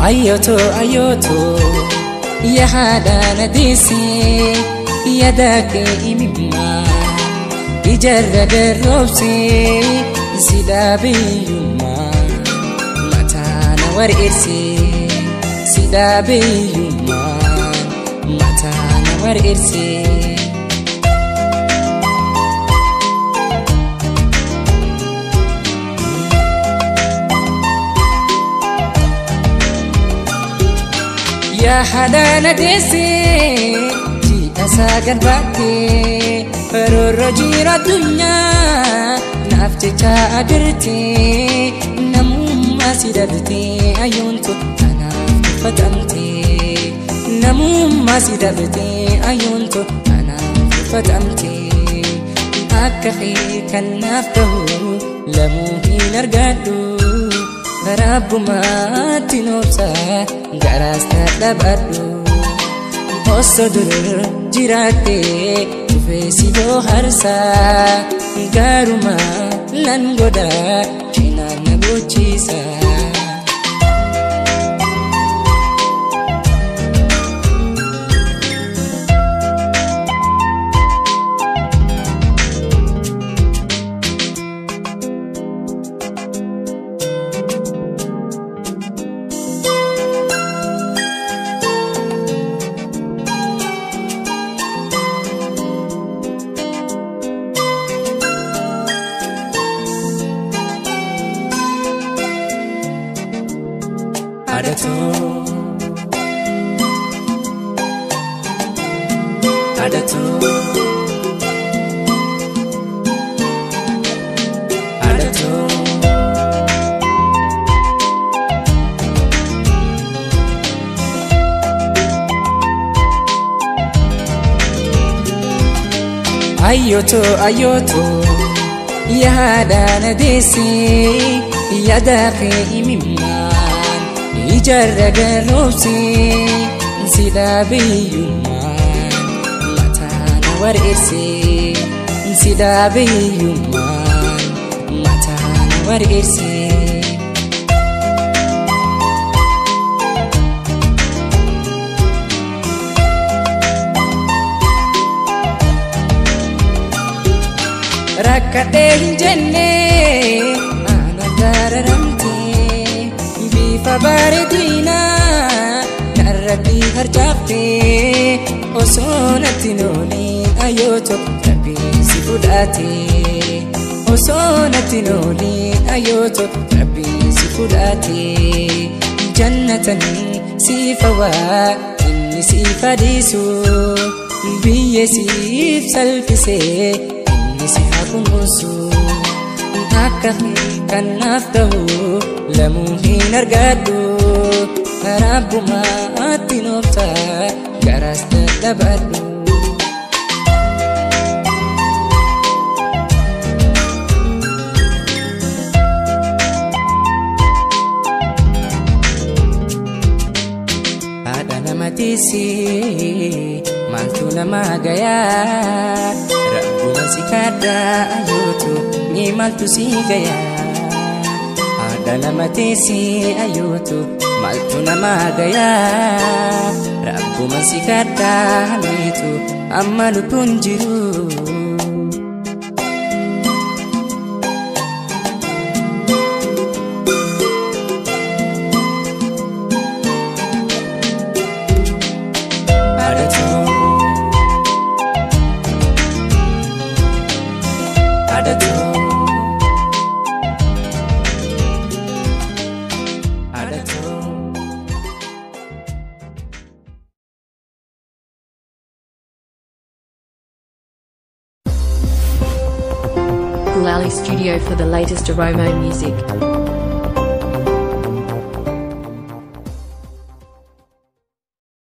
Ayyoto ayyoto ya haadha deesse yaada kee imimmaa ijarra garroobse si dhaabeeyyummaa mataa na war'eerse si dhaabeeyyummaa mataa na war'eerse. Yaa haadha deesse jiidha sagal baattee roorroo jira addunyaa naaf jecha agartee namummaa si dhabdee ayyoontu anaaf tuffatamtee namummaa si dhabdee ayyoontu anaaf tuffatamtee akka kee kan naaf ta'u lamuu hin argadhu. Rabbumaatti noobsa garaas na dhabadhu osoo dur jiraattee dhufee si bohaarsa gaaruma nan godha cinaan na bochisa. Ayyoto ayyoto ya haadha deesse yaada kee imimmaan ijarra garroobse si dhaabeeyyummaan mataa na war'eerse si dhaabeeyyummaan mataa na war'eerse. Rakkadhee hin jenne ana dararamtee bifa bareedinaa narratti harcaaftee osoo natti nooliin ayyooto rabbiin si fudhatee osoo natti nooliin ayyooto rabbiin si fudhatee jannatan siif hawaa inni siif adiisu biyya siif salphisee. Si hakunuunsu akka kan naaf ta'u lamuu hin argadhu Rabbumaatti noobsa garaas dadhabadhu. Haadha nama teessee maaltu nama gayaa? Rabbuma si kadha ayyootu ni maaltu si gayaa? Haadha nama teessee ayyootu maaltu nama gayaa? Rabbuma si kadha hamiitu amma lubbuun jiru. Gulali Studio for the latest Oromo music.